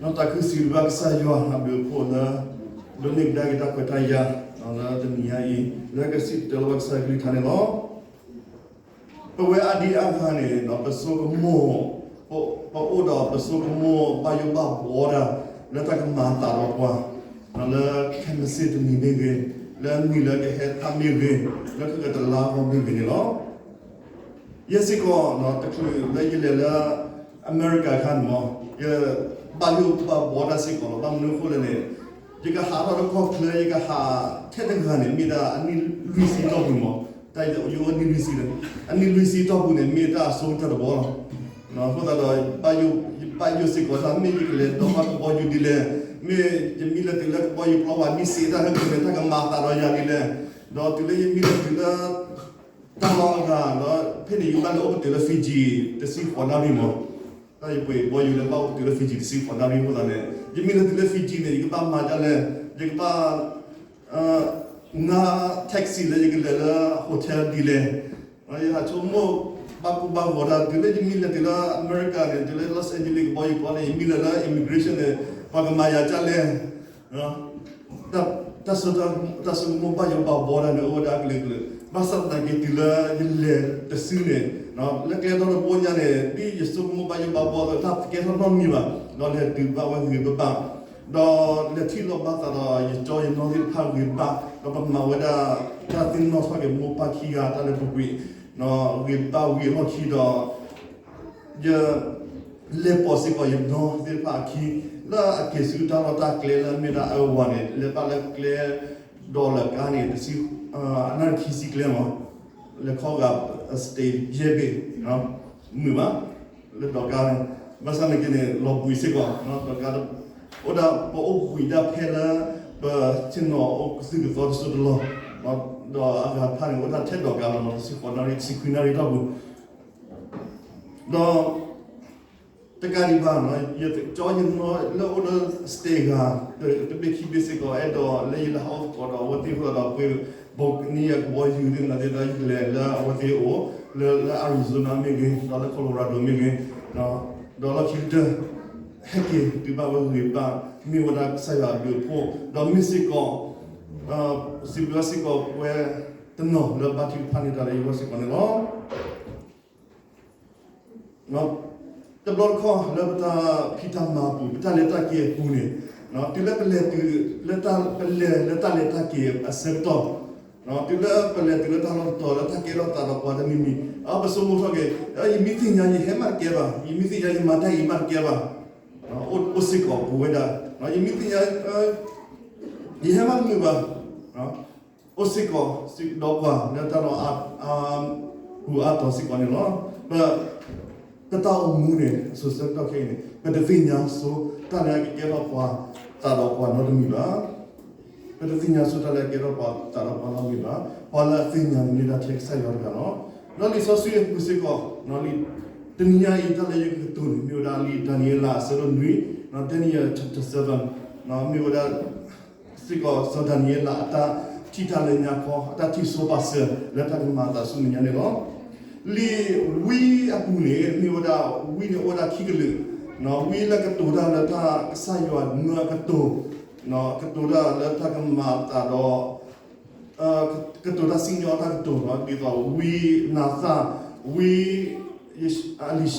တၢ်ခုစံးဘျုးဘၣ်ကစၢ်ယွၤအဘျုးအဖှိၣ်လၢ ဒိးန့ၢ်ကဒါက့ၤတၢ်ခွဲးတၢ်ယာ် လၢတနံၤညါအံၤ လၢကစံးတၢ်လၢဘၣ်ကစၢ်ယွၤကလုၢ်ကထါန့ၣ်လီၤ. ပဝဲအါဒံအါဂၤန့ၣ် ပဆိကမိၣ်, ပအိၣ်ဒီးပဆိကမိၣ်ဘၣ်ယိၣ်ဘၣ်ဘှီတၢ် လၢတၢ်ကမၤအသးဒီးပှၤ လၢခဲမုၢ်ဆ့ၣ်တနံၤမ့ၢ်ဂ့ၤ, လၢနံၣ်လၢကဟဲသၣ်မ့ၢ်ဂ့ၤ, လၢကကတလါအဂီၢ်မ့ၢ်ဂ့ၤန့ၣ်လီၤ. ယဲစ့ၢ်ကီး တချုးလၢယလဲၤလၢအမဲရကၤအခါန့ၣ်မ့ၢ် ယဘၣ်ယိၣ်ဘၣ်ဘှီတၢ်စ့ၢ်ကီးလီၤ. ဘၣ်မနုၤအဃိလဲၣ်န့ၣ် ယကဟးထီၣ်လၢကီၢ်ချၢ ယကဟးထဲတဂၤန့ၣ် မ့ၢ်ဒၣ်အနံၣ်လွံၢ်ဆံတီၢ်ပူၤမ့ၢ်, တၢ်ယိၣ်အနံၣ်လွံၢ်ဆံလၢ အနံၣ်လွံၢ်ဆံတီၢ်ပူၤန့ၣ် မ့ၢ်တၢ်အဆိကတၢၢ်တဘျီလီၤ. အဃိသတးဒီး ယဘၣ်ယိၣ်စ့ၢ်ကီးတၢ် မ့ၢ်ယကလဲၤဒီးဘၣ်ကဘီယူၤဒ်လဲၣ်, မ့ၢ်ယမံလၢာ်တုၤလၢကဘီယူၤပျီဘၣ် မ့ၢ်စံးတၢ်ဟဲက့ၤန့ၣ် တၢ်ကမၤအသးဒီးယၤဒ်လဲၣ်, ဒီးတုၤလၢယမံလၢာ်တုၤလၢ တၢ်လီၢ်အဂၤဒီး ဖဲန့ၣ်ယဘၣ်လဲၤအိၣ်ပတုာ်လၢ Fiji တဆံဃိးနၣ်ရံၣ်မ့ၢ်, တၢ်ယပှ့ၤကဘီယူၤလၢဘၣ်အိၣ်ပတုာ်လၢ Fiji တဆံဃိးနၣ်ရံၣ်အဃိသတးန့ၣ် ယမံလၢာ်တုၤလၢ Fiji န့ၣ် ယကဘၣ်မၤဒ်လဲၣ်, ယကဘၣ် ငါ taxi လၢယကလဲၤလၢ hotel ဒ်လဲၣ်, ယဟးဆိကမိၣ် ဘၣ်ကိၢ်ဘၣ်ဂီၤတၢ် တုၤလၢယမံလၢာ်တုၤလၢအမဲရကၤန့ၣ် တုၤလၢ Los Angeles ကဘီယူၤပျီန့ၣ် ယမံလၢာ်လၢ immigration န့ၣ် ပှၤကမၤယၤဒ်လဲၣ် တၢ် တၢ်ဆိကမိၣ်ဘၣ်ယိၣ်ဘၣ်ဘှီတၢ်န့ၣ် အိၣ်ဝဲဒၣ်အကလုာ်ကလုာ်, ဘၣ်ဆၣ်သနာ်က့တုၤလၢယလဲၤတစုန့ၣ် လၢကျဲထီၣ်တဘိညါန့ၣ် ဒ်ယဆိကမိၣ်ဘၣ်ယိၣ်ဘၣ်ဘှီအသိး တၢ်တကဲထီၣ်နီတမံၤဘၣ်, ဒီးလဲၤတုၤဘၣ်ဝဲဂ့ၤဘၣ်ဘၣ်, ဒီးလဲၤထံၣ်လိာ်ဘၣ်သးဒီးယကၠီယနီၢ်သ့ၣ်တဖၣ်ဂ့ၤဘၣ်, ဒီးပမၤဝဲဒၣ် တၢ်သ့ၣ်နီၣ်ထီၣ်က့ၤမိၢ်ပၢ်ခံဂၤတၢ်လၢပူၤကွံာ် ဂ့ၤဘၣ်ဝံၤအလီၢ်ခံဒီး ယ လဲၤပိာ်စ့ၢ်ကီးယနီၢ်သ့ၣ်တဖၣ်အခံ လၢအက့ၤဆူတၢ်လီၢ်တၢ်ကျဲလၢအမ့ၢ်ဒၣ်အဝၤန့ၣ် လဲၤဘၣ်လၢကျဲ ဒီးလၢကါန့ၣ် တဆံ အနၣ်ရံၣ်ခံဆံကျဲမး လဲၤခီဂာ် state ယဲၢ်ဘ့ၣ် မုာ်ဘၣ် လၢဒီးကါန့ၣ် ဘၣ်ဆၣ်နာ်က့န့ၣ် လီၤဘှံးစ့ၢ်ကီး ဒီးကါ အိၣ်ဒၣ်ပအိၣ်ဘှံးဒၣ်ဖဲလၢ ပဆ့ၣ်နီၤအိၣ်ကသုၣ်ကသီတစိၢ်တလီၢ် ဒီးအဂၤတဖၣ်န့ၣ် အိၣ်ဒၣ်ထဲဒီးကါလီၤ တဆံဃိးနၣ်ရံၣ် တဆံခွံနၣ်ရံၣ်ထီၣ်ပူၤ ဒီး တကးဒံးဘၣ် ယကၠီယနီၢ်လၢအိၣ်လၢ state ဂၤ တဘ့ၣ်ခံဘ့ၣ်စ့ၢ်ကီး အဲၣ်ဒိးလၢယလဲၤဟးအိၣ်သကိးဒီးအဝဲသ့ၣ်အဃိဒီး ပှ့ၤဘိးကနံၣ်ယၤကဘီယူၤသ့ၣ်မနုၤသ့ၣ်ဒီး ယကလဲၤလၢအဝဲသ့ၣ်အအိၣ် လၢ လၢ Arizona မ့ၢ်ဂ့ၤ ဒီးလၢ Colorado မ့ၢ်ဂ့ၤ ဒီးလီၢ်ခံကတၢၢ် ဟဲက့ၤတုၤဘၣ်ဝဲဂ့ၤဘၣ် မ့ၢ်ဝဲဒၣ်ကစၢ်ယွၤအဘျုးအဖှိၣ် ဒီးမ့ၢ်စ့ၢ်ကီး စံးဘျုးစ့ၢ်ကီးပဝဲတနီၤလၢဘါထုကဖၣ်န့ၢ်တၢ်လၢယဂီၢ်စ့ၢ်ကီးန့ၣ်လီၤ. တဘျီတခီၣ်လၢပတၢ်ဖံးတၢ်မၤအပူၤ ပတၢ်လဲၤတၢ်က့ၤအပူၤန့ၣ် တုၤလၢပလဲၤတုၤ လၢပလဲၤလၢတၢ်လဲၤတၢ်က့ၤအဆၢကတီၢ် တုၤလၢပလဲၤတုၤလၢတၢ်လီၢ်တတီၤလၢတၢ်ကဲထီၣ်သးဒီးပှၤတမံၤမံၤ ပဆိကမိၣ်ထီၣ်က့ၤ ယမ့ၢ်သ့ၣ်ညါယဟဲမးတကဲဘၣ် ယမ့ၢ်သ့ၣ်ညါယမၤတၢ်အံၤမးတကဲဘၣ် အိၣ်စ့ၢ်ကီးပဝဲဒၣ် ယမ့ၢ်သ့ၣ်ညါ ယဟဲမးတမုာ်ဘၣ် အိၣ်စ့ၢ်ကီး ဒီးပှၤလၢတၢ်လီၢ် အပူၤအါတီၤစ့ၢ်ကီးန့ၣ်လီၤ. ပ ပတၢ်အိၣ်မူန့ၣ် အစိၤဆၢကတီၢ်ခဲအံၤန့ၣ် ပတသ့ၣ်ညါဆိတၢ်လၢအကကဲထီၣ်ပှၤသးဒီးပှၤနီတမံၤဘၣ်. ပတသ့ၣ်ညါဆိတၢ်လၢအကဲထီၣ်ပှၤသးဒီးပှၤနီတမံၤဘၣ်. ပှၤလၢအသ့ၣ်ညါန့ၣ်မ့ၢ်ဒၣ်ထဲကစၢ်ယွၤတဂၤလီၤ. ဒီးလံာ်စီဆှံအပူၤစ့ၢ်ကီး တနံၤညါအံၤတၢ်လၢယကကတိၤန့ၣ် မ့ၢ်ဝဲဒၣ်လံာ်ဒၤနံးယ့လးအဆၢဒိၣ်နွံ Daniel chapter seven မ့ၢ်ဝဲဒၣ် စ့ၢ်ကီးစီၤဒၤနံးယ့လးအတၢ်ထံၣ်တၢ်လၢညါခီ အတၢ်ထံၣ်ဆိပာ်စၢၤလၢတၢ်ကမၤအသးဆူမဲာ်ညါန့ၣ်လီၤ. လံာ်ဝံအပူၤန့ၣ် မ့ၢ်ဝဲဒၣ် ဝံန့ၣ်အိၣ်ဝဲဒၣ်ခံကလုာ်, ဝံလၢကတိၤတၢ်လၢတၢ်ကစၢ်ယွၤမၢအကတိၤ, ကတိၤတၢ်လၢတၢ်ကမၤအသးဒီး ကတိၤတၢ်စံၣ်ညီၣ်တၢ်ကတိၤ ဒ်သိးဝံနၤသၣ်, ဝံအလံၤၡါ, ဝံအလံၤယၤ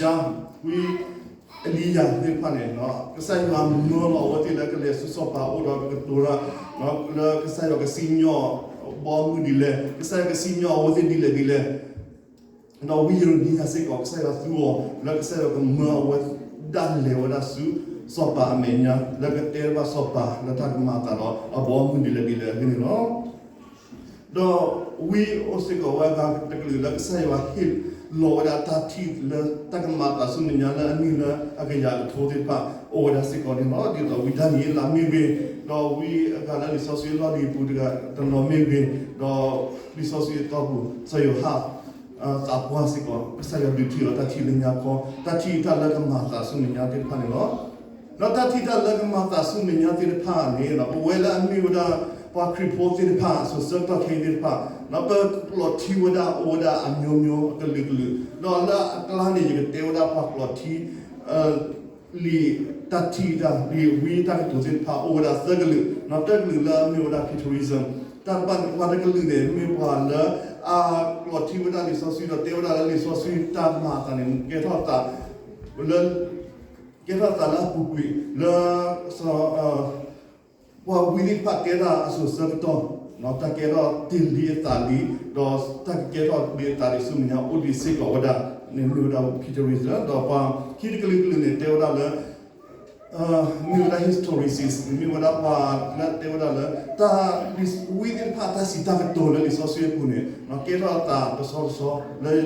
သ့ၣ်တဖၣ်န့ၣ် ကစၢ်ယွၤမၢလီၤအဝဲသ့ၣ်လၢကလဲၤဆူစီၤပၤအအိၣ်ဒီးကကတိၤတၢ် လၢကစၢ်ယွၤကစံၣ်ညီၣ်ဘီမုၢ်ဒ်လဲၣ်, ကစၢ်ယွၤကစံၣ်ညီၣ်အဝဲသ့ၣ်ဒ်လဲၣ်ဒ်လဲၣ် ဒီးဝံယံးရမံယၤစ့ၢ်ကီး ကစၢ်ယွၤသူအီၤ လၢကစၢ်ယွၤကမၢအဝဲဒၣ်လဲၤဝဲဒၣ်ဆူစီၤပၤအမဲာ်ညါ လၢကတဲဘၣ်စီၤပၤလၢတၢ်ကမၤအသးဒီးအဘီအမုၢ်ဒ်လဲၣ်ဒ်လဲၣ်အဂ့ၢ်န့ၣ်လီၤ. ဒီးဝံအိၣ်စ့ၢ်ကီးဝဲအဂၤတကလုာ်လၢကစၢ်ယွၤဟ့ၣ်လီၤဝဲဒၣ်တၢ်ထံၣ်လၢတၢ်ကမၤအသးဆူမဲာ်ညါလၢအနံၣ်လၢအကယၤကထိသ့ၣ်တဖၣ် အိၣ်ဝဲဒၣ်စ့ၢ်ကီးန့ၣ်လီၤ. ဒ်သိးဝံဒၤနံးယ့လးမ့ၢ်ဂ့ၤ, ဒီးဝံအဂၤလၢလံာ်စီဆှံအလီၢ်လံၤအပူၤတဂၤတနီၤမ့ၢ်ဂ့ၤ, ဒီးလံာ်စီဆှံအတီၢ်ပူၤ စီၤယိၤဟၣ် သးပှၢ်စ့ၢ်ကီး ကစၢ်ယွၤဒုးထံၣ်အီၤတၢ်ထံၣ်လၢညါခီ, တၢ်ထံၣ်တၢ်လၢကမၤအသးဆူမဲာ်ညါသ့ၣ်တဖၣ်န့ၣ်လီၤ. ဒီးတၢ်ထံၣ်တၢ်လၢကမၤအသးဆူမဲာ်ညါသ့ၣ်တဖၣ်န့ၣ် ပဝဲလၢအမ့ၢ်ဝဲဒၣ် ပှၤခရံာ်ဖိသ့ၣ်တဖၣ် စိၤဆၢကတီၢ်ခဲအံၤသ့ၣ်တဖၣ် ပကျိာ်ထံဝဲဒၣ်အိၣ်ဝဲဒၣ်အမျိုးမျိုးအကလုာ်ကလုာ်, ဒီးလၢအကျါန့ၣ် ယကတဲဝဲဒၣ်ပှၤကျိာ်ထံ လံာ်တၢ်ထံၣ်တၢ် လံာ်ဝံတၢ်ကတိၤသ့ၣ်တဖၣ် အိၣ်ဝဲဒၣ်သၢကလုာ်, တၢ်ကလုာ်လၢအမ့ၢ်ဝဲဒၣ် futurism, တၢ်တဖၣ်ပှၤတကလုာ်န့ၣ် မ့ၢ်ပှၤလၢအကျိးထံဝဲဒၣ်လံာ်စီဆှံ ဒီးတဲဝဲဒၣ်လၢလံာ်စီဆှံတၢ်မၤအသးန့ၣ် ကဲထီၣ်သး လၢ ကဲထီၣ်သးလၢအပူၤကွံာ် လၢ ပှၤဝံသ့ၣ်တဖၣ်တဲတၢ်အစိၤဆၢကတီၢ်, တၢ်ကဲထီၣ်တ့ၢ်လံအသးလံ, ဒီးတၢ်ကကဲထီၣ်လံအသးလံဆူမဲာ်ညါအိၣ်ဒံးစ့ၢ်ကီးဝဲဒၣ်န့ၣ် မ့ၢ်ဝဲဒၣ် futurism, ဒီးပှၤခံတကလုာ်ကလုာ်န့ၣ် တဲဝဲဒၣ်လၢ မ့ၢ်ဝဲဒၣ် historicist မ့ၢ်ဝဲဒၣ်ပှၤလၢတဲဝဲဒၣ်လၢ တၢ်ဝံသ့ၣ်တဖၣ်တၢ်စံးတၢ်ကတိၤလၢလံာ်စီဆှံအပူၤန့ၣ် ကဲထီၣ်အသးတဆီတဆီ လၢ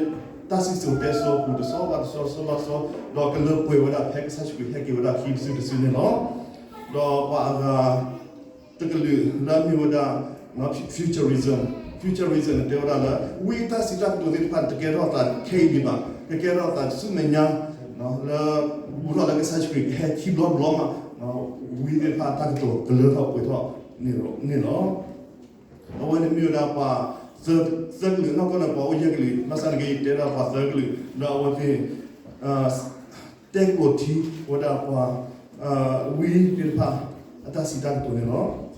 တၢ်စံၣ်စိၤတဲစိၤအပူၤ တဆီဘၣ်တဆီ တဆီဘၣ်တဆီ ဒီးကလၢပှဲၤဝဲဒၣ်ဖဲကစၢ်ယ့ၣ်ၡူးခရံာ်ဟဲက့ၤဝဲဒၣ်ခံစုတစုန့ၣ်လီၤ. ဒီးပှၤအဂၤ တကလုာ်လၢမ့ၢ်ဝဲဒၣ် futurism, futurism န့ၣ်တဲဝဲဒၣ်လၢ ဝံအတၢ်စံးတၢ်ကတိၤသ့ၣ်တဖၣ်န့ၣ် တကဲထီၣ်သးခဲအံၤဒံးဘၣ်, ကကဲထီၣ်သးဆူမဲာ်ညါ လၢဘူၣ်ထီၣ်လၢကစၢ်ယ့ၣ်ၡူးခရံာ်ကဟဲခံဘျီတဘျီမး, ဝံသ့ၣ်တဖၣ်တၢ်ကတိၤကလၢထီၣ်ပှဲၤထီၣ်န့ၣ်လီၤ. အဝဲန့ၣ်မ့ၢ်ဝဲဒၣ်ပှၤသၢကလုာ်, နီၢ်ကီၢ်န့ၣ် ပှၤအိၣ်ယဲၢ်ကလုာ်, ဘၣ်ဆၣ်သနာ်က့ ယတဲဒၣ်ပှၤသၢကလုာ် ဒီးအဝဲသ့ၣ် တဲကျိာ်ထံဝဲဒၣ်ပှၤ ဝံသ့ၣ်တဖၣ် အတၢ်စံးတၢ်ကတိၤန့ၣ်လီၤ.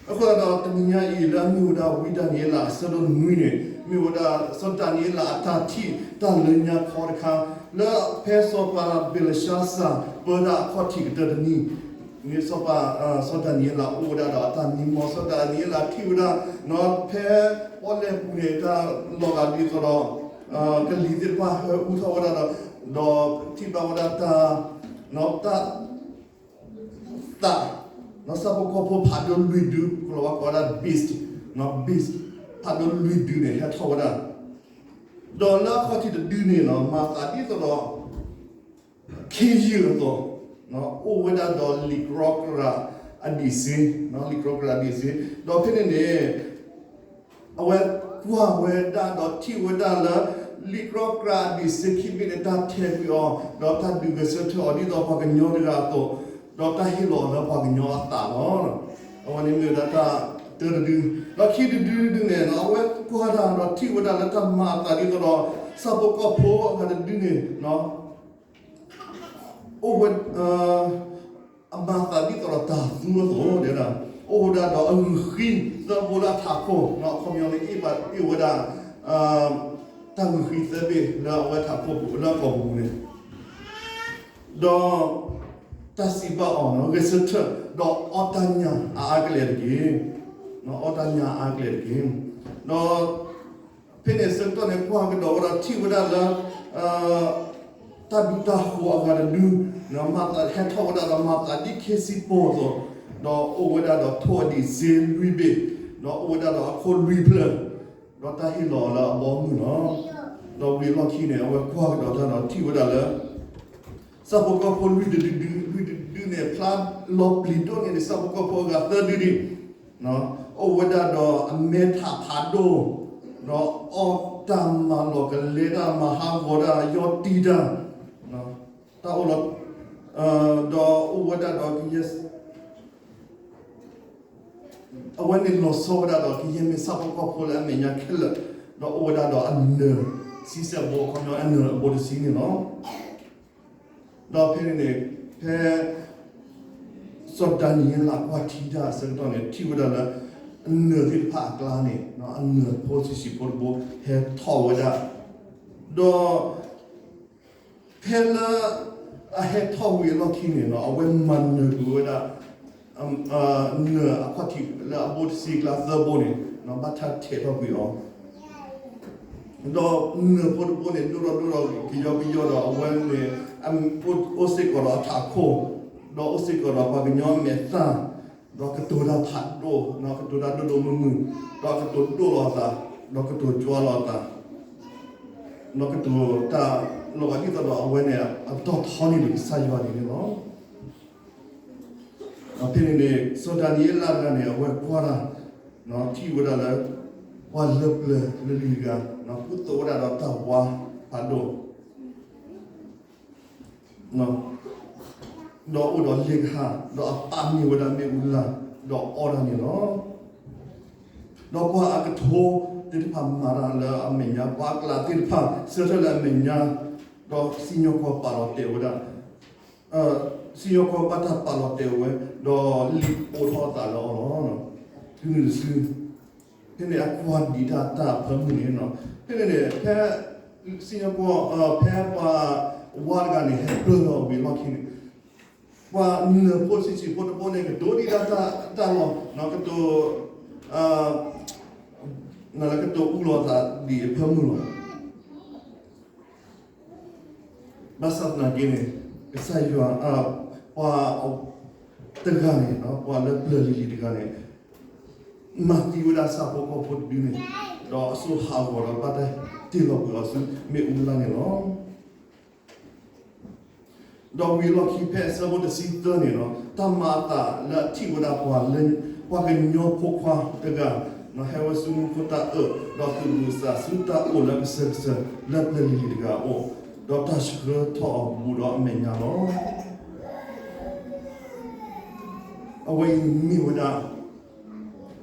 အဃိသတးဒီး တနံၤညါအံၤလၢအမ့ၢ်ဝဲဒၣ်ဝံဒၤနံးယ့လးအဆၢဒိၣ်နွံန့ၣ် မ့ၢ်ဝဲဒၣ်စီၤဒၤနံးယ့လးအတၢ်ထံၣ်တၢ်လၢညါခီတခါ လၢဖဲစီၤပၤဘ့လၡါစၢ်ပၢတၢ်အခီၣ်ထံးကတၢၢ်တနံၤန့ၣ် စီၤပၤ စီၤဒၤနံးယ့လးအိၣ်ဝဲဒၣ်ဒီးအတၢ်မံမီၢ်, စီၤဒၤနံးယ့လးထံၣ်ဝဲဒၣ် ဖဲပီၣ်လဲၣ်ပူၤန့ၣ် တၢ်လီၤဂာ်ဒ်သိးဒီး ကလံၤသ့ၣ်တဖၣ်ဟဲအူထီၣ်ဝဲဒၣ်ဒီး ဒီးထံၣ်ဘၣ်ဝဲဒၣ်တၢ် တၢ် သး, ဆၣ်ဖိကီၢ်ဖိဖးဒိၣ်လွံၢ်ဒု, ကလီၤဝါကိးဝဲဒၣ် beast, beast ဖးဒိၣ်လွံၢ်ဒုန့ၣ် ဟဲထီၣ်ဝဲဒၣ်, ဒီးလၢအခီၣ်ထံးတဒုန့ၣ် မၤသးဒ်သိးဒီး ခ့ယုၢ်အသိး, အိၣ်ဝဲဒၣ်ဒီးလံာ်ကြီကြာ်အဒံးစ့, လံာ်ကြီကြာ်အဒံးစ့, ဒီးဖဲန့ၣ်န့ၣ် အဝဲကွၢ်ဝဲဒၣ်ဒီးထံၣ်ဝဲဒၣ်လၢ လံာ်ကြီကြာ်အဒံးစ့ခံဘ့ၣ်န့ၣ် တၢ်ထဲးကွံာ်အီၤ, ဒီးတၢ်ဒုးဂဲၤဆၢထၢၣ်အီၤဒ်သိးပှၤကညီတဂၤအသိး, ဒီးတၢ်ဟ့ၣ်လီၤအီၤလၢပှၤကညီအသးလီၤ. အဝဲန့ၣ်မ့ၢ်ဝဲဒၣ်တၢ်တၢတဒု, ဒီးခံတဒုဒုန့ၣ် အဝဲကွၢ်တၢ်ဒီးထံၣ်ဝဲဒၣ်လၢတၢ်မၤအသးဒ်သိးဒီး ဆၣ်ဖိကီၢ်ဖိအဂၤတဒုန့ၣ် အိၣ်ဝဲ အမၤသးဒ်သိးဒီးတၤသူအသိး, အိၣ်ဝဲဒၣ်ဒီးအဂုာ်ဃံသၢဘိလၢအထးခိၣ်, အခီပညီန့ၣ် အ့ၣ်ဝဲဒၣ် တၢ်ဂုာ်ဃံသၢဘ့ၣ်လၢအဝဲထးခိၣ်ပူၤ လၢအကိာ်ပူၤန့ၣ်, ဒီးတၢ်စံးဘၣ်အီၤ ဂဲၤဆၢထၢၣ် ဒီးအီၣ်တၢ်ညၣ်အါအါကလဲာ်တက့ၢ်, အီၣ်တၢ်ညၣ်အါအါကလဲာ်တက့ၢ်, ဒီး ဖဲန့ၣ်ဆၢကတီၢ်န့ၣ် ကွၢ်ကဒီးဝဲဒီးထံၣ်ဝဲဒၣ်လၢ တၢ်ဒူတၢ်ဃိၤအဂၤတဒု, မၤသးဟဲထီၣ်ဝဲဒၣ်ဒီးမၤသးဒ်ခ့စံၣ်ပိၢ်အသိး, ဒီးအိၣ်ဝဲဒၣ်ဒီးထိၣ်အဒံးစ့လွံၢ်ဘ့ၣ်, ဒီးအိၣ်ဝဲဒၣ်ဒီးအခိၣ်လွံၢ်ဖျၢၣ်, ဒီးတၢ်ဟ့ၣ်လီၤလၢအဘီအမုၢ်လီၤ. ဒီးဝံၤအလီၢ်ခံန့ၣ် အဝဲကွၢ်ကဒီးတၢ်ဒီးထံၣ်ဝဲဒၣ်လၢ ဆၣ်ဖိကီၢ်ဖိလွံၢ်တဒုဒု, လွံၢ်တဒုန့ၣ် ဖျါလီၤပျံၤဒိၣ်န့ၢ်ဒံးဆၣ်ဖိကီၢ်ဖိအဂၤသၢဒုဒံး, အိၣ်ဝဲဒၣ်ဒီးအမဲထးဖးဒိၣ်, ဒီးအီၣ်တၢ်မၤလီၤကလဲတၢ် မၤဟးဂီၤတၢ် ယီၢ်တံၢ်တၢ်, တၢ်အိၣ်လီၤ, ဒီးအိၣ်ဝဲဒၣ်ဒီးကယဲၢ် အဝဲန့ၣ်လီၤဆီဝဲဒၣ်ဒီးကယဲၢ်မ့ၢ်ဆၣ်ဖိကီၢ်ဖိလၢအမဲာ်ညါခဲလၢာ်, ဒီးအိၣ်ဝဲဒၣ်ဒီးအနၢၤဆံဆဲၣ်ဘိ အခီပညီအနၢၤအဘိတဆံန့ၣ်လီၤ. ဒီးဖဲန့ၣ်န့ၣ် ဖဲ စီၤဒၤနံးယ့လးကွၢ်ထံတၢ်အဆၢကတီၢ်န့ၣ် ထံၣ်ဝဲဒၣ်လၢ အနၢၤသ့ၣ်တဖၣ်အကျါန့ၣ် အနၢၤဖိဆံးဆံးဖိတဘိဟဲထီၣ်ဝဲဒၣ်, ဒီး ဖဲလၢအဟဲထီၣ်ဝံၤအလီၢ်ခံန့ၣ် အဝဲမၤနၢၤကွံာ်ဝဲဒၣ် နၢၤအခီၣ်ထံးလၢအဘိတဆံအကျါသၢဘိန့ၣ် ဘၣ်တၢ်ထဲးထီၣ်ကွံာ်အီၤ, ဒီးနၢၤဖိတဘိန့ၣ် ဒိၣ်ထီၣ်ဒိၣ်ထီၣ်ကယီကယီဒီး အဝဲန့ၣ် အိၣ်စ့ၢ်ကီးဒီးအထးခိၣ်, ဒီးအိၣ်စ့ၢ်ကီးဒီးပှၤကညီအမဲာ်သၣ်, ဒီးကတိၤတၢ်ဖးဒိၣ်, ကတိၤတၢ်ဒိၣ်ဒိၣ်မုၢ်မုၢ်, ဒီးကတိၤဒိၣ်လီၤအသး, ဒီးကတိၤကွၢ်လီၤအသး, ဒီးကတိၤတၢ်လီၤဂာ်ဒ်သိးဒီး အဝဲန့ၣ် အတီၢ်ထီန့ၢ်ဒံးကစၢ်ယွၤန့ၣ်န့ၣ်လီၤ. ဖဲန့ၣ်န့ၣ် စီၤဒၤနံးယ့လးတဂၤန့ၣ် အဝဲကွၢ်တၢ်, ထံၣ်ဝဲဒၣ်လၢ ပှၤလၢပျၢၤလၢလံၤတဂၤ ကူသိးဝဲဒၣ်ဒီးတၢ်ဝါဖးဒိၣ် ဒီးအိၣ်ဒီးလ့ကဟၣ်, ဒီးအပၢ်န့ၢ်ဝဲဒၣ်မ့ၣ်အူလၢ်, ဒီးအီၣ်တၢ်န့ၣ်လီၤ. ဒီးပှၤအကထိသ့ၣ်တဖၣ်မၤတၢ်လၢအမဲာ်ညါ, ပှၤအကျးသ့ၣ်တဖၣ်ဆၢထၢၣ်လၢအမဲာ်ညါ, ဒီးစံၣ်ညီၣ်ကွီၢ်ပာ်လီၤတဲာ်ဝဲဒၣ်, စံၣ်ညီၣ်ကွီၢ်ဘၣ်တၢ်ပာ်လီၤတဲာ်ဝဲ, ဒီးလံာ်အိးထီၣ်အသးလၢအီၤလီၤ. တုၤနုၤတစု, ဖဲန့ၣ်အကွၢ်ဒံးတၢ်တၢ်အဖၢမုၢ်န့ၣ်, ဖဲန့ၣ်န့ၣ် ဖဲစံၣ်ညီၣ်ကွီၢ်, ဖဲပှၤဝါတဂၤန့ၣ် ဟဲပၢၢ်လီၤဝံၤအလီၢ်ခံန့ၣ်, ပှၤနၢၤဖိဆံးဆံးဖိတဘိန့ၣ် ကတိၤဒံးတၢ်တၢ်လီၤ, ကတိၤ, ကတိၤအူလီၤသးဒံးအဖၢမုၢ်လီၤ. ဘၣ်ဆၣ်သနာ်က့န့ၣ်, ကစၢ်ယွၤ, ပှၤတဂၤန့ၣ်, ပှၤလၢပျၢၤလံၤလံၤတဂၤန့ၣ်, မၤသံဝဲဒၣ်ဆၣ်ဖိကီၢ်ဖိတဒုန့ၣ်, ဒီးအစိဟးဂီၤဒီးဘၣ်တၢ်တ့ၢ်လီၤကွံာ်အီၤဆူမ့ၣ်အူလၢ်န့ၣ်လီၤ. ဒီးဝံၤအလီၢ်ခံဖဲအဆၢဖိတဆံသၢန့ၣ်လီၤ, တၢ်မၤအသးလၢအထံၣ်ဝဲဒၣ်ပှၤလၢ, ပှၤကညီဖိခွါတဂၤ, ဟဲဝဲဆူမူခိၣ်တၢ်အၢၣ်, ဒီးသူၣ်ဘီၣ်သးဘီၣ်ဆူတၢ်အိၣ်လၢကစၢၢ်ကစၢၢ်လၢပျၢၤလံၤလံၤတဂၤအအိၣ်, ဒီးတၢ်ဆှၢထီၣ်အီၤဘူးဒီးအမဲာ်ညါလီၤ. အဝဲအံၤမ့ၢ်ဝဲဒၣ်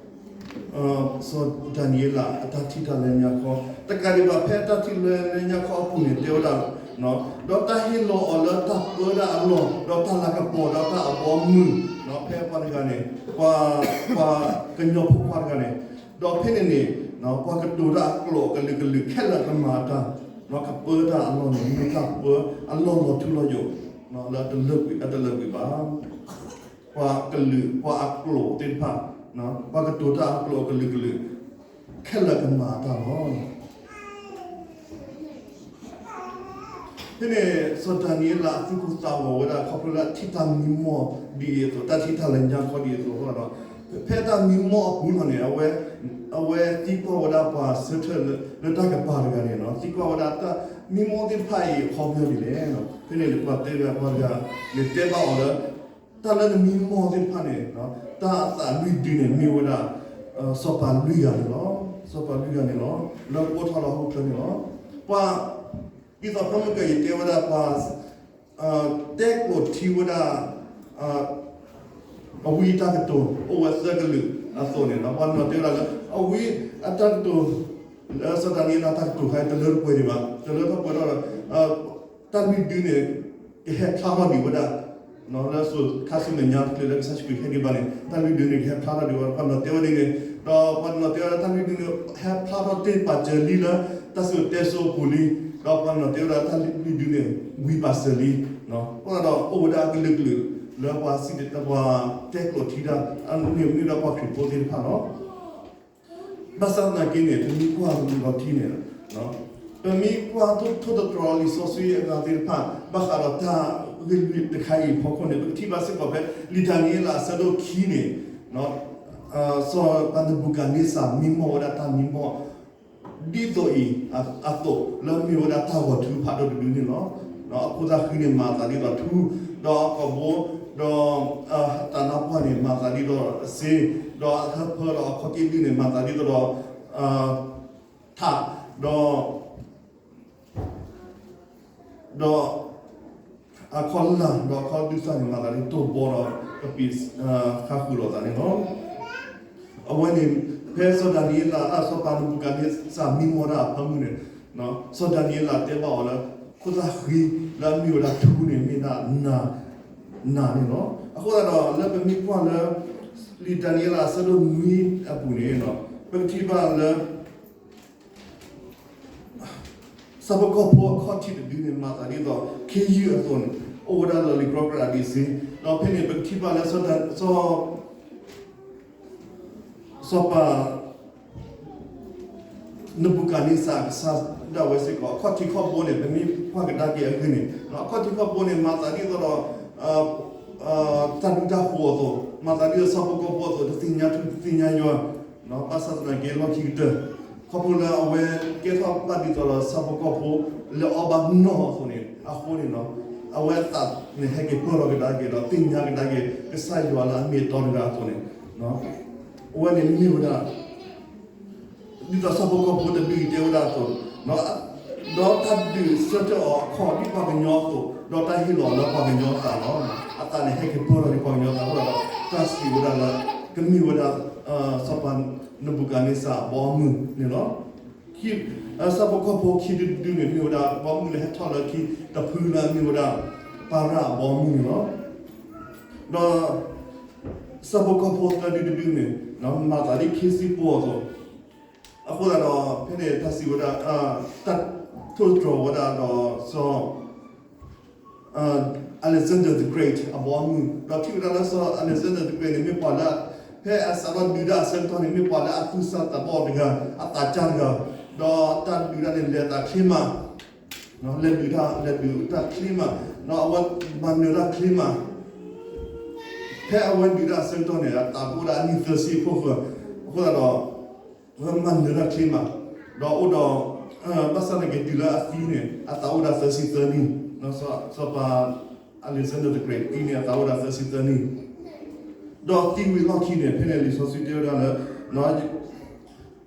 စီၤဒၤနံးယ့လးအတၢ်ထံၣ်တၢ်လၢညါခီ, တကးဒံးဘၣ်ဖဲတၢ်ထံၣ်လၢညါခီအပူၤန့ၣ် တဲဝဲဒၣ်, ဒီးတၢ်ဟ့ၣ်လီၤအီၤလၢတၢ်ပၢဒၣ်အလီၢ်, ဒီးတၢ်လၤကပီၤဒီးတၢ်အဘီအမုၢ်, ဖဲပှၤတဂၤန့ၣ်, ပှၤ, ပှၤကညီဖိခွါတဂၤန့ၣ်, ဒီးဖဲန့ၣ်န့ၣ်, ပှၤကတိၤတၢ်အကျိာ်အကလုာ်ကလုာ်ခဲလၢာ်ကမၤတၢ်, ကပၢတၢ်အလီၢ်န့ၣ် မ့ၢ်တၢ်ပၢအလီၢ်လီၤထူလီၤယိာ်, လၢအတလၢကွံာ်, အတလၢကွံာ်ဘၣ်. ပှၤကလုာ်, ပှၤအကျိာ်သ့ၣ်တဖၣ်, ပှၤကတိၤတၢ်အကျိာ်အကလုာ်ကလုာ် ခဲလၢာ်ကမၤတၢ်လီၤ. ဖဲန့ၣ် စီၤဒၤနံးယ့လးအသူၣ်ကိၢ်သးဂီၤဝဲဒၣ် ခီဖျိလၢအထံၣ်တၢ်မံမီၢ်ဒ်အံၤအသိး, တၢ်ထံၣ်တၢ်လၢညါခီဒ်အံၤအသိးအဃိဒီး, ဖဲတၢ်မံမီၢ်အပူၤလီၤန့ၣ်, အဝဲသံကွၢ်ဝဲဒၣ်ပှၤဆၢထၢၣ်လၢတၢ်ကပၤတဂၤန့ၣ်, သံကွၢ်ဝဲဒၣ်တၢ်မံမီၢ်သ့ၣ်တဖၣ်အံၤအခီပညီဒ်လဲၣ်. ဖဲန့ၣ် ပှၤတဲတဂၤပှၤတဂၤန့ၣ် တဲဘၣ်အီၤလၢ တၢ်လၢနမံမီၢ်သ့ၣ်တဖၣ်န့ၣ်, တၢ်အသးလွံၢ်ဒုန့ၣ် မ့ၢ်ဝဲဒၣ် စီၤပၤလွံၢ်ဂၤန့ၣ်လီၤ. စီၤပၤလွံၢ်ဂၤန့ၣ်လီၤ. လၢကအိၣ်ထီၣ်လၢဟီၣ်ခိၣ်ချၢန့ၣ်လီၤ. ပှၤ, ဒ်သိးဖဲမုၢ်ကယံၤတဲဝဲဒၣ်ပှၤ တဲကျိးထံဝဲဒၣ် အဝံအတၢ်ကတိၤ အိၣ်ဝဲသၢကလုာ်အသိးန့ၣ်, ပှၤနီၤတဲဝဲဒၣ်လၢ အဝံအတၢ်ကတိၤ လၢစီၤဒၤနံးယ့လးအတၢ်ကတိၤခါ တလၢတပှဲၤဒံးဘၣ်, တလၢထီၣ်ပှဲၤထီၣ်ဒီး တၢ်လွံၢ်ဒုန့ၣ် ကဟဲဖျါထီၣ်ဒံးဝဲဒၣ် လၢစိၤခါဆူမဲာ်ညါတချုးလၢကစၢ်ယ့ၣ်ၡူးခရံာ်ဟဲဒံးဘၣ်န့ၣ် တၢ်လွံၢ်ဒုန့ၣ် ကဟဲဖျါထီၣ်ဒံးဝဲ, ပှၤနီၤတဲဝဲဒ်န့ၣ်, ဒီးပှၤနီၤတဲဝဲဒၣ် တၢ်လွံၢ်ဒုန့ၣ် ဟဲဖျါထီၣ်တ့ၢ်ပာ်စၢၤလံလၢ တၢ်စံၣ်စိၤတဲစိၤအပူၤလံ, ဒီးပှၤနီၤတဲဝဲဒၣ် တၢ်လွံၢ်ဒုန့ၣ် ဝံၤပာ်စၢၤလံ, အဃိသတးဒီး အိၣ်ဝဲဒၣ်အကလုာ်ကလုာ် လၢပှၤစံၣ်တဲၤတဲ ပှၤတဲကျိးထံတၢ် အန့ၣ်မ့ၢ်ဒၣ်ပှၤခရံာ်ဖိသ့ၣ်တဖၣ်လီၤ. ဘၣ်ဆၣ်သနာ်က့န့ၣ် ပမ့ၢ်ကွၢ်လီၤထံန့ၣ်, ပမ့ၢ်ကွၢ်ထိၣ်ထိၣ်တတြီၤလံာ်စီဆှံအဂၤသ့ၣ်တဖၣ် ဘၣ်ဃးဒီးတၢ်ဂ့ၢ်လွံၢ်တခါအံၤအဖီခိၣ်န့ၣ် ပကထံၣ်ဘၣ်စ့ၢ်ကီးဖဲ လံာ်ဒၤနံးယ့လးအဆၢဒိၣ်ခံန့ၣ်, စီၤပၤနဘူၤခၣ်န့စၢ် မံမီၢ်ဝဲဒၣ်တၢ်မံမီၢ် ဒ်သိးအံၤအသိး လၢမ့ၢ်ဝဲဒၣ်တၢ်ဂီၤထူဖးဒိၣ်တဒုန့ၣ်လီၤ. အခိၣ်သၣ်ဃံန့ၣ် မၤသးဒ်သိးထူ, ဒီးအကိာ်ဘိ, ဒီး တၢ်နါပှၢ်န့ၣ် မၤသးဒ်သိးဒီးအစ့, ဒီးအဟၢဖၢဒီးအခီၣ်က့ၣ်လွံၢ်န့ၣ် မၤသးဒ်သိးဒီး ထး, ဒီး ဒီး အခီၣ်လၢ် ဒီးအခီၣ်ဒုးသၣ်န့ၣ် မၤသးဒ်သိးတိၢ်ဘီဒီး ကပံာ်ဃါဃုာ်လိာ်သးန့ၣ်လီၤ. အဝဲန့ၣ် ဖဲစီၤဒၤနံးယ့လး စီၤပၤနဘူၤခၣ်န့စၢ်မံမီၢ်တၢ်အဖၢမုၢ်န့ၣ်, စီၤဒၤနံးယ့လးတဲဘၣ်အီၤလၢ ခိၣ်သၣ်ဃံလၢအမ့ၢ်ဝဲဒၣ်ထူန့ၣ် မ့ၢ်ဒၣ်နၤန့ၣ်လီၤ. အဃိသတးဒီး လၢပမ့ၢ်ကွၢ်လၢ လံာ်ဒၤနံးယ့လးအဆၢဒိၣ်နွံအပူၤန့ၣ်, ပကထံၣ်ဘၣ်လၢ ဆၣ်ဖိကီၢ်ဖိအခီၣ်ထံးတဒုန့ၣ် မၤသးဒ်သိး ခ့ယုၢ်အသိးန့ၣ် အိၣ်ဝဲဒၣ်လီၤလံၤကြီကြၢးဒံးစ့, ဒီးဖဲန့ၣ် ပကထံၣ်ဘၣ်လၢ စီၤပၤ နဘူၤခၣ်န့စၢ်အကစၢ်ဒၣ်ဝဲစ့ၢ်ကီး အခီၣ်ထံးခီၣ်ဘိန့ၣ် ပမ့ၢ်ကွၢ်ကဒါက့ၤအဂ့ၢ်န့ၣ် အခီၣ်ထံးခီၣ်ဘိန့ၣ် မၤသးဒ်သိးဒီး တၢ်ဒူတၢ်ဃိၤအသိး, မၤသးဒ်သိးဆၣ်ဖိကီၢ်ဖိအသိး တသ့ၣ်ညါထူတသ့ၣ်ညါယွၤ, ဘၣ်ဆၣ်သနာ်က့လီၢ်ခံကတၢၢ် ခီဖျိလၢအဝဲကဲထီၣ်ဘၣ်ဒ်သိးဒီးဆၣ်ဖိကီၢ်ဖိ လၢအီၣ်ဘၣ်နီၢ်အသိးန့ၣ် အဃိန့ၣ် အဝဲအသးန့ၣ်ဟဲက့ၤပၢၢ်လီၤကဒါက့ၤဒီး သ့ၣ်ညါကဒါက့ၤ ကစၢ်ယွၤလၢအမ့ၢ်အတီတဂၤအသိးန့ၣ် အဝဲန့ၣ်မ့ၢ်ဝဲဒၣ် ဒ်သိးဆၣ်ဖိကီၢ်ဖိတဒုအံၤတဲဝဲဒၣ်အသိး, ဒီးတၢ်ဒုးဆၢထၢၣ်အီၤအခီၣ်ဒ်ပှၤကညီအသိး, ဒီးတၢ်ဟ့ၣ်လီၤလၢပှၤကညီအသးလီၤ. အသးန့ၣ်ဟဲက့ၤပၢၢ်လီၤဒ်ပှၤကညီအသးအဃိဒီး တၢ်စံးဝဲဒၣ်လၢ ကမ့ၢ်ဝဲဒၣ် စီၤပၤနဘူၤခၣ်န့စၢ်အဘီအမုၢ်န့ၣ်လီၤ. ခံ, ဆၣ်ဖိကီၢ်ဖိခံတဒုန့ၣ် မ့ၢ်ဝဲဒၣ်ဘီမုၢ်လၢဟဲထီၣ်လၢခံတဖုလၢအမ့ၢ်ဝဲဒၣ် ပၤရၣ်အဘီမုၢ်န့ၣ်လီၤ. ဒီး ဆၣ်ဖိကီၢ်ဖိသၢဒုတဒုန့ၣ် မၤသးဒ်ခ့စံၣ်ပိၢ်အသိး, အဃိသတးဒီး ဖဲန့ၣ်တၢ်စံးဝဲဒၣ် တၢ်ထိၣ်သတြီၤဝဲဒၣ်ဒီးစီၤ Alexander the Great အဘီအမုၢ်, ဒီးထံၣ်ဝဲဒၣ်လၢစီၤ Alexander the Great န့ၣ် မ့ၢ်ပှၤလၢ ဖဲအစးထီၣ်ဒုးတၢ်အဆၢကတီၢ်န့ၣ် မ့ၢ်ပှၤလၢအသူၣ်စၢ်သးဘီၣ်တဂၤ, အသးစၢ်တဂၤ, ဒီးတၢ်ဒုးတၢ်န့ၣ် လဲၤသးချ့မး, လဲၤဒုးတၢ် လဲၤဒုးတၢ်ချ့မး, ဒီးအဝဲမၤနၢၤတၢ်ချ့မး, ဖဲအဝဲဒုးတၢ်အဆၢကတီၢ်န့ၣ် အသးကအိၣ်ဒၣ်အနံၣ်သၢဆံအဖီခိၣ်, အဃိသတးဒီး အဝဲမၤနၢၤတၢ်ချ့မး, ဒီးအိၣ်ဒီး ဘၣ်ဆၣ်သနာ်က့တုၤလၢအသံန့ၣ် အသးအိၣ်ဒၣ်သၢဆံသၢနံၣ်, စီၤပၤ Alexander the Great သံန့ၣ် အသးအိၣ်ဒၣ်သၢဆံသၢနံၣ်, ဒီးသံဝံၤအလီၢ်ခံန့ၣ် ဖဲန့ၣ်လံာ်စီဆှံတဲဝဲဒၣ်လၢ အိၣ်ဒီး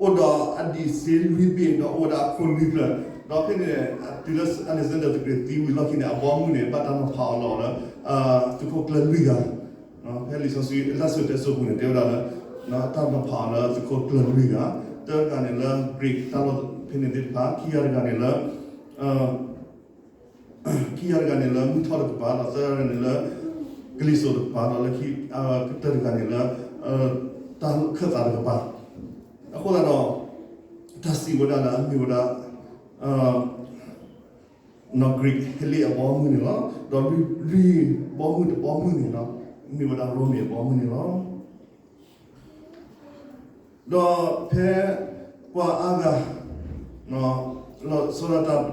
အဒံးစ့လွံၢ်ဘ့ၣ် ဒီးအိၣ်ဝဲဒၣ်အခိၣ်လွံၢ်ဖျၢၣ်, ဒီးဖဲန့ၣ် တုၤလၢ Alexander the Great သံဝံၤအလီၢ်ခံန့ၣ် အဘီမုၢ်န့ၣ် ဘၣ်တၢ်နီၤဖးအီၤလီၤလၢ သုးခိၣ်ကျၢၢ်လွံၢ်ဂၤ, ဖဲလံာ်စီဆှံလၢစံၣ်တဲစိပူၤန့ၣ် တဲဝဲဒၣ်လၢ တၢ်နီၤဖးအီၤလၢသုးခိၣ်ကျၢၢ်လွံၢ်ဂၤ, တၢတဂၤန့ၣ်လၢ Greek တၢ်လီၢ်ဖဲန့ၣ်သ့ၣ်တဖၣ်, ခံဂၤတဂၤန့ၣ်လၢ ခံဂၤတဂၤန့ၣ်လၢမုၢ်ထီၣ်တကပၤ, ဒီးသၢဂၤန့ၣ်လၢ ကလံၤစိးတကပၤ, ဒီးလၢခံကတၢၢ်တဂၤန့ၣ်လၢ တၢ်ခၢၣ်သးတကပၤ, အဃိသတးဒီး တၢ်စံးဝဲဒၣ်လၢအမ့ၢ်ဝဲဒၣ် Greek ဟ့လ့ၣ်အဘီမုၢ်န့ၣ်လီၤ. ဒီးလွံၢ်ဘီမုၢ်တဘီမုၢ်န့ၣ်ဒီး မ့ၢ်ဝဲဒၣ်ရိမ့ၤအဘီမုၢ်န့ၣ်လီၤ. ဒီးဖဲပှၤအါဂၤ လီၤဆီဒၣ်တၢ်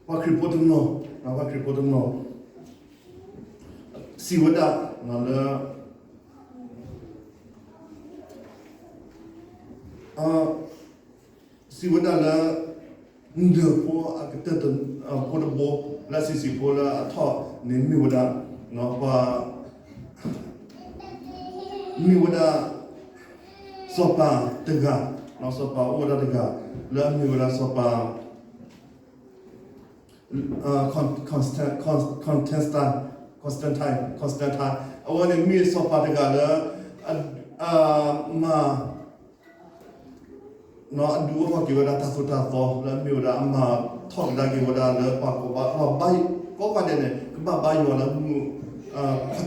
ပှၤခရံာ်ဖိတနီၤ, ပှၤခရံာ်ဖိတနီၤ စံးဝဲဒၣ်လၢ စံးဝဲဒၣ်လၢ နုာ်ဖိအကတၢၢ်ဖိတဘိ လၢအစံးဆံးဖိလၢအထီၣ်န့ၣ်မ့ၢ်ဝဲဒၣ် ပှၤ မ့ၢ်ဝဲဒၣ် စီၤပၤတဂၤ, စီၤပၤအိၣ်ဝဲဒၣ်တဂၤ လၢအမ့ၢ်ဝဲဒၣ်စီၤပၤ Constantine, Constantine, Constantine, အဝဲန့ၣ်မ့ၢ်စီၤပၤတဂၤလၢ မၤ အဒုးအိၣ်ထီၣ်က့ၤဝဲဒၣ်တၢ်သိၣ်တၢ်သီ လၢအမ့ၢ်ဝဲဒၣ်အမၤထီၣ်ကဒါက့ၤဝဲဒၣ်လၢပှၤကိးဘၣ် ပှၤကိးဂၤဒဲးန့ၣ် ကဘၣ်ဘါယွၤလၢမူ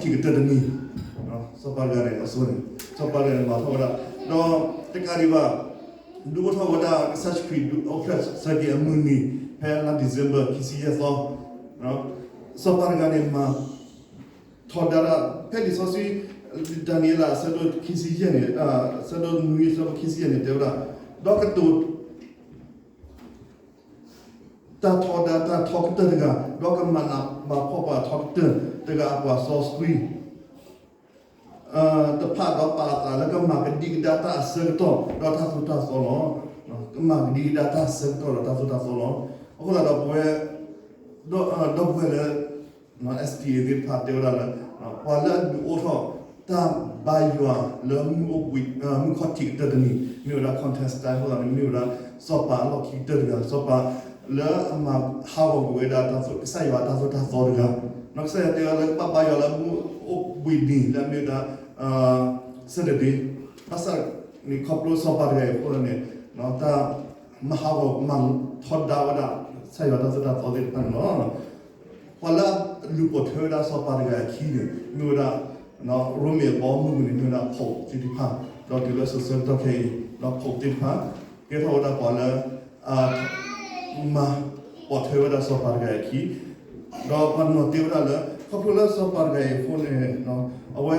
ခီၣ်ထံးကတၢၢ်တနံၤ, စီၤပၤတဂၤန့ၣ် အဆိန့ၣ် စီၤပၤတဂၤန့ၣ်မၤထီၣ်ဝဲဒၣ် ဒီးတကးဒံးဘၣ် ဒုးအိၣ်ထီၣ်ဝဲဒၣ်ကစၢ်ယ့ၣ်ၡူးခရံာ်ဒုးအိၣ်ဖျဲၣ်ဆၢက့ၤအမုၢ်နံၤ ဖဲလါ December ခံဆံယဲၢ်သီ, စီၤပၤတဂၤန့ၣ်မၤ ထီဒါတၢ် ဖဲလံာ်စီဆှံ ဒၤနံးယ့လး အဆၢဒိၣ်ခံဆံယဲၢ်န့ၣ် အဆၢဒိၣ်နွံ အဆၢဖိခံဆံယဲၢ်န့ၣ် တဲဝဲဒၣ်, ဒီးကတိၤ တၢ်ထီဒါတၢ်ထီကတၢၢ်တဂၤ, ဒီးကမၤနးမၤဖှီၣ်ပှၤထီကတၢၢ်တဂၤအပှၤစီဆှံ တဖၣ်ဒီးပာ်အသးလၢကမၤကဒံကဒါတၢ်အဆၢကတီၢ်ဒီးတၢ်သိၣ်တၢ်သီလီၤ. ကမၤကဒံကဒါတၢ်အဆၢကတီၢ်ဒီးတၢ်သိၣ်တၢ်သီလီၤ. အဃိသတးဒီးပဝဲ ဒီပုၢ်ဝဲၢ်လၢ SDA သ့ၣ်တဖၣ်တဲဝဲဒၣ်လၢ ပှၤလၢအဒုးအိၣ်ထီၣ်တၢ်ဘါယွၤလၢမုၢ်အိၣ်ဘှံး မုၢ်ခီၣ်ထံးကတၢၢ်တနံၤ မ့ၢ်ဝဲဒၣ် Constantine အဃိသတးန့ၣ် မ့ၢ်ဝဲဒၣ် စီၤပၤအလီၢ်ခံကတၢၢ်တဂၤ စီၤပၤလၢအမၤဟးဂီၤကွံာ်ဝဲဒၣ် ကစၢ်ယွၤတၢ်သိၣ်တၢ်သီတဂၤ, ကစၢ်ယွၤတဲဝဲလၢကဘၣ်ဘါယွၤလၢမုၢ်အိၣ်ဘှံးနံၤ လၢအမ့ၢ်ဝဲဒၣ် Saturday, ဘၣ်ဆၣ်န့ၣ်ခီဖျိစီၤပၤတဂၤအံၤအဃိသတးန့ၣ် တၢ်မၤဟးဂီၤမၤထီဒါဝဲဒၣ် ကစၢ်ယွၤတၢ်သိၣ်တၢ်သီသ့ၣ်တဖၣ်န့ၣ်လီၤ. ပှၤလၢအလူၤပိာ်ထွဲဝဲဒၣ်စီၤပၤတဂၤအခံန့ၣ် မ့ၢ်ဝဲဒၣ် ရိမ့ၤအဘီမုၢ်ပူၤန့ၣ် မ့ၢ်ဝဲဒၣ် Pope သ့ၣ်တဖၣ်, ဒီးတုၤလၢစိၤဆၢကတီၢ်ခဲအံၤ Pope သ့ၣ်တဖၣ် ကဲထီၣ်ဝဲဒၣ်ပှၤလၢ မၤပိာ်ထွဲဝဲဒၣ်စီၤပၤတဂၤအခံ, ဒီးပှၤနီၤတဲဝဲဒၣ်လၢ ခီဖျိလၢစီၤပၤတဂၤအံၤအဃိန့ၣ် အဝဲ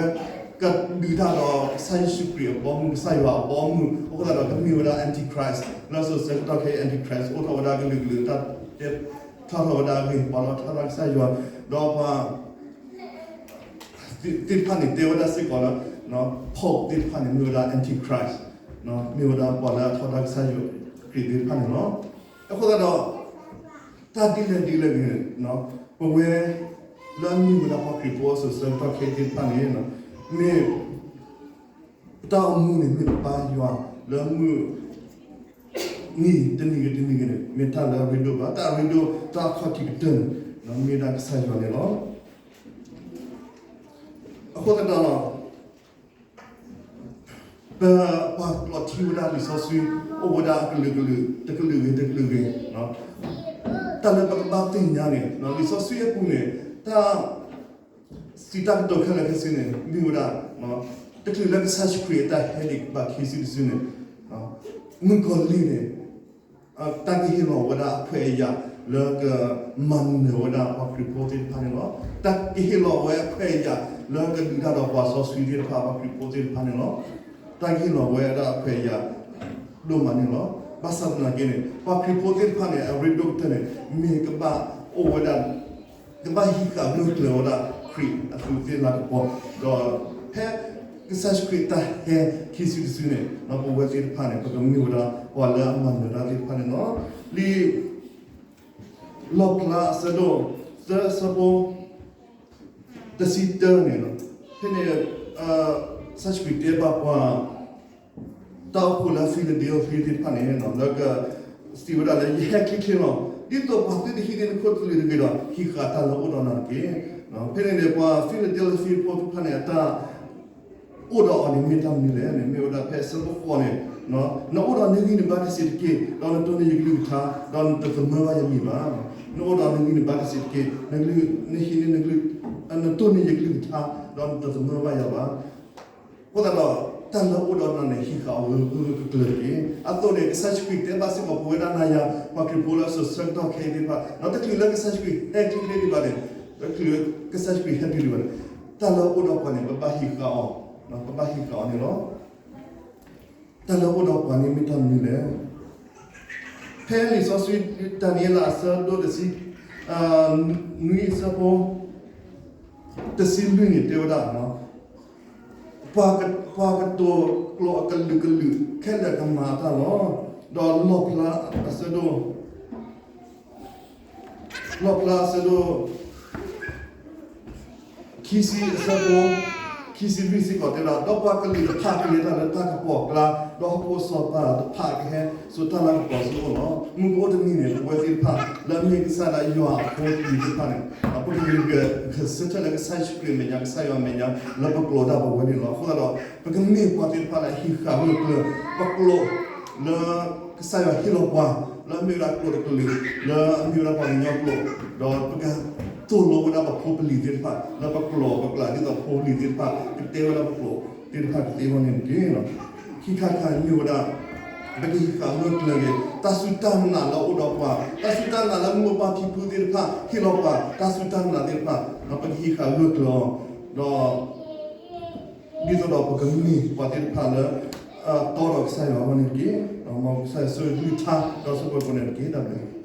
ကဒုးတၢ်ဒီးကစၢ်ယ့ၣ်ၡူးခရံာ်အဘီမုၢ် ကစၢ်ယွၤအဘီမုၢ် အဃိသတးဒီးကမ့ၢ်ဝဲဒၣ် Antichrist လၢစိၤဆၢကတီၢ်ခဲအံၤ Antichrist အိၣ်ထီၣ်ဝဲဒၣ်ကလုာ်ကလုာ် တၢ်တဲထီၣ်ထီၣ်ဝဲဒၣ်အဂ့ၢ် ပှၤလီၤထီဒါကစၢ်ယွၤ ဒီးပှၤ သ့ၣ်တဖၣ်န့ၣ် တဲဝဲဒၣ်စ့ၢ်ကီးလၢ Pope သ့ၣ်တဖၣ်န့ၣ် မ့ၢ်ဝဲဒၣ် Antichrist, မ့ၢ်ဝဲဒၣ်ပှၤလၢအထီဒါကစၢ်ယွၤခရံာ်သ့ၣ်တဖၣ်န့ၣ်လီၤ. အဃိသတးဒီး တၢ်ဒ်လဲၣ်ဒ်လဲၣ်ဂ့ၤ ပဝဲလၢအမ့ၢ်ဝဲဒၣ်ပှၤခရံာ်ဖိအစိၤဆၢကတီၢ်ခဲအံၤသ့ၣ်တဖၣ်န့ၣ် မ့ၢ် ပတၢ်အိၣ်မူန့ၣ် မ့ၢ်ပဘါယွၤလၢမုၢ်နံၤတနံၤဂ့ၤတနံၤဂ့ၤန့ၣ် မ့ၢ်တၢ်လၢအရ့ဒိၣ်ဘၣ်. တၢ်အရ့ဒိၣ် တၢ်အခီၣ်ထံးကတၢၢ်န့ၣ် မ့ၢ်ဒၣ်ကစၢ်ယွၤန့ၣ်လီၤ. အဃိသတးဒီး ပပှၤကျိာ်ထံ ဟံးဝဲဒၣ်လံာ်စီဆှံ အိၣ်ဝဲဒၣ်အကလုာ်ကလုာ် တကလုာ်ဂ့ၤတကလုာ်ဂ့ၤ, တၢ်လၢပကဘၣ်သ့ၣ်ညါန့ၣ် လံာ်စီဆှံအပူၤန့ၣ် တၢ် စံးတၢ်ကတိၤခဲလၢာ်ခဲဆ့န့ၣ် မ့ၢ်ဝဲဒၣ် တချုးလၢကစၢ်ယ့ၣ်ၡူးခရံာ်အတၢ်ဟဲဒံးဘၣ်ခံစုတစုန့ၣ် မုၣ်ကီၤလံၢ်န့ၣ် တၢ်ကဟ့ၣ်လီၤဝဲဒၣ်အခွဲးအယာ်လၢကမၤနၢၤဝဲဒၣ်ပှၤခရံာ်ဖိသ့ၣ်တဖၣ်န့ၣ်လီၤ. တၢ်ကဟ့ၣ်လီၤဝဲအခွဲးအယာ်လၢကဒုးတၢ်ဒီးပှၤစီဆှံသ့ၣ်တဖၣ် ပှၤခရံာ်ဖိသ့ၣ်တဖၣ်န့ၣ်လီၤ. တၢ်ကဟ့ၣ်လီၤဝဲဒၣ်အခွဲးအယာ် ဒိၣ်မးန့ၣ်လီၤ. ဘၣ်ဆၣ်သနာ်က့န့ၣ် ပှၤခရံာ်ဖိသ့ၣ်တဖၣ်န့ၣ် အရ့ဒိၣ်ကတၢၢ်န့ၣ် မ့ၢ်ကဘၣ်အိၣ်ဝဲဒၣ် ကဘၣ်ဟံးဃာ်ဂၢၢ်ကျၢၤဝဲဒၣ် ခရံာ်အသူးသ့ၣ်လၤကပီၤ, ဒီးဖဲကစၢ်ယ့ၣ်ၡူးခရံာ်အတၢ်ဟဲခံစုတစုန့ၣ် ပဝဲသ့ၣ်တဖၣ်န့ၣ် ပကမ့ၢ်ဝဲဒၣ်ပှၤလၢအမၤနၢၤတၢ်သ့ၣ်တဖၣ်န့ၣ်လီၤ. လံာ် လီၣ်ဖျါအဆၢဒိၣ်သၢ အဆၢဖိ တဆံတၢန့ၣ်လီၤ. ဖဲန့ၣ် ကစၢ်ယ့ၣ်ၡူးခရံာ်တဲဘၣ်ပှၤ တၢ်အိၣ်ဖှိၣ်လၢ Philadelphia သ့ၣ်တဖၣ်န့ၣ် လၢကစံးဝဲဒၣ်လၢ ယဟဲချ့ချ့လီၤ. ဒ်သိးပှၤသုတဟံးန့ၢ်နခိၣ်တကလုာ်တဂ့ၤဒီး ဟံးဃာ်တၢ်လၢအိၣ်ဒီးနၤတက့ၢ်. ဖဲန့ၣ်န့ၣ် ပှၤ Philadelphia ဖိသ့ၣ်တဖၣ်န့ၣ် အတၢ် အိၣ်ဒီးအီၤန့ၣ်မ့ၢ်တၢ်မနုၤလဲၣ်န့ၣ် မ့ၢ်ဝဲဒၣ်ဖဲအဆၢဖိဃိးန့ၣ်, နအိၣ်ဒီးနဂံၢ်နဘါတစဲးတက့ၢ်, ဒီးနတိၢ်န့ၢ်ယကလုၢ်ကထါ, ဒီးနတသမၢဘၣ်ယမံၤဘၣ်. နအိၣ်ဒီးနဂံၢ်နဘါတစဲးတက့ၢ်, နဟံးန့ၢ်နကလုၢ်, နတိၢ်န့ၢ်ယကလုၢ်ကထါ, ဒီးနတသမၢဘၣ်ယၤဘၣ်. အဃိသတးဒီး တၢ်လၢအိၣ်ဒီးနၤန့ၣ် ဟံးဃာ်အီၤဂၢၢ်ဂၢၢ်ကျၢၤကျၢၤတက့ၢ်. အသိးန့ၣ် ကစၢ်ယ့ၣ်ၡူးခရံာ်တဲဘၣ်စ့ၢ်ကီးပဝဲဒၣ်နၤယၤ ပှၤခရံာ်ဖိလၢအစိၤဆၢကတီၢ်ခဲအံၤသ့ၣ်တဖၣ်, ဒီးတချုးလၢကစၢ်ယ့ၣ်ၡူးခရံာ်ဟဲချ့ချ့ဒံးဘၣ်န့ၣ်, တချုးလၢကစၢ်ယ့ၣ်ၡူးခရံာ်ဟဲတုၤဒံးဘၣ်န့ၣ်, တၢ်လၢအိၣ်ဒီးပှၤန့ၣ် ပဘၣ်ဟံးဃာ်အီၤ, ပဘၣ်ဟံးဃာ်အီၤန့ၣ်လီၤ. တၢ်လၢအိၣ်ဒီးပှၤန့ၣ်မ့ၢ်တၢ်မနုၤလဲၣ်. ဖဲလံာ်စီဆှံ ဒၤနံးယ့လးအဆၢဒိၣ်တဆံ နွံအဆၢဖိ တဆံလွံၢ်န့ၣ်တဲဝဲဒၣ်, ပှၤက, ပှၤကတိၤကျိာ်အကလုာ်ကလုာ်ခဲလၢာ်ကမၤအတၢ်လီၤ. ဒီးလီၣ်ဖျါအဆၢဒိၣ် လီၣ်ဖျါအဆၢဒိၣ် ခံဆံအဆၢဖိ ခံဆံလွံၢ်စ့ၢ်ကီးတဲဝဲဒၣ်, ဒီးပှၤကလုာ်တဖၣ်ကလဲၤတၢ်လၢတၢ်ကပီၤအကျါ, ဒီးဟီၣ်ခိၣ်စီၤပၤတဖၣ်ကဟဲစိာ်တၢ်လၤကပီၤဆူအအိၣ်လီၤ. မုၢ်ကအိၣ်တနံၤန့ၣ် ပဝဲသ့ၣ်တဖၣ်လၢအမ့ၢ်ကစၢ်ဒၣ်ယွၤအဖိအလံၤသ့ၣ်တဖၣ်န့ၣ်, ပကဂုာ်ဂဲၤဆၢထၢၣ်လၢကစၢ်ယ့ၣ်ၡူးခရံာ်အမဲာ်ညါ ကစၢ်ယွၤအမဲာ်ညါ လၢပကျိာ်ဒၣ်ပဝဲန့ၣ်လီၤ. အဃိသတးဒီး ပကမ့ၢ်ပှၤသ့ၣ်တဖၣ်လၢအဟံးဃာ်ဂၢၢ်ကျၢၤ ပကျိာ် လၢကစၢ်ယွၤဟ့ၣ်လီၤပှၤ လၢအမ့ၢ်ဝဲဒၣ်ကျိာ်တကလုာ် လၢအမ့ၢ်ဝဲဒၣ်ပှၤကညီကျိာ်, ဒီးပကသိၣ်လိဝဲဒၣ်ပဖိပလံၤသ့ၣ်တဖၣ် လၢပကျိာ်ပကျါ ဒ်သိးဖိပလံၤသ့ၣ်တဖၣ် ကတဲဝဲဒၣ်ပကျိာ်သ့ၣ်တဖၣ်ကသ့အဂီၢ်န့ၣ်တက့ၢ်. ခံခါတခါမ့ၢ်ဝဲဒၣ် ပကဟံးဃာ်ဂၢၢ်ကျၢၤက့ၤ တၢ်စူၢ်တၢ်နာ်လၢအအိၣ်ဒီးပှၤ, တၢ်စူၢ်တၢ်နာ်လၢမိၢ်ပၢ်ဖံဖုသ့ၣ်တဖၣ်ဟ့ၣ်လီၤပှၤ တၢ်စူၢ်တၢ်နာ်သ့ၣ်တဖၣ် ပကဟံးဃာ်ဂၢၢ်ကျၢၤအီၤ, ဒီး ဒ်သိးဒီးပကမ့ၢ်ပှၤသ့ၣ်တဖၣ်လၢ တီဒီးကစၢ်ယွၤအဂီၢ်န့ၣ်တက့ၢ်. မ်ကစၢ်ယွၤဆိၣ်ဂ့ၤကလုၢ်ကထါ ဒီးဆိၣ်ဂ့ၤပှၤကိးဂၤဒဲးန့ၣ်တက့ၢ်. တၢ်ဘျုး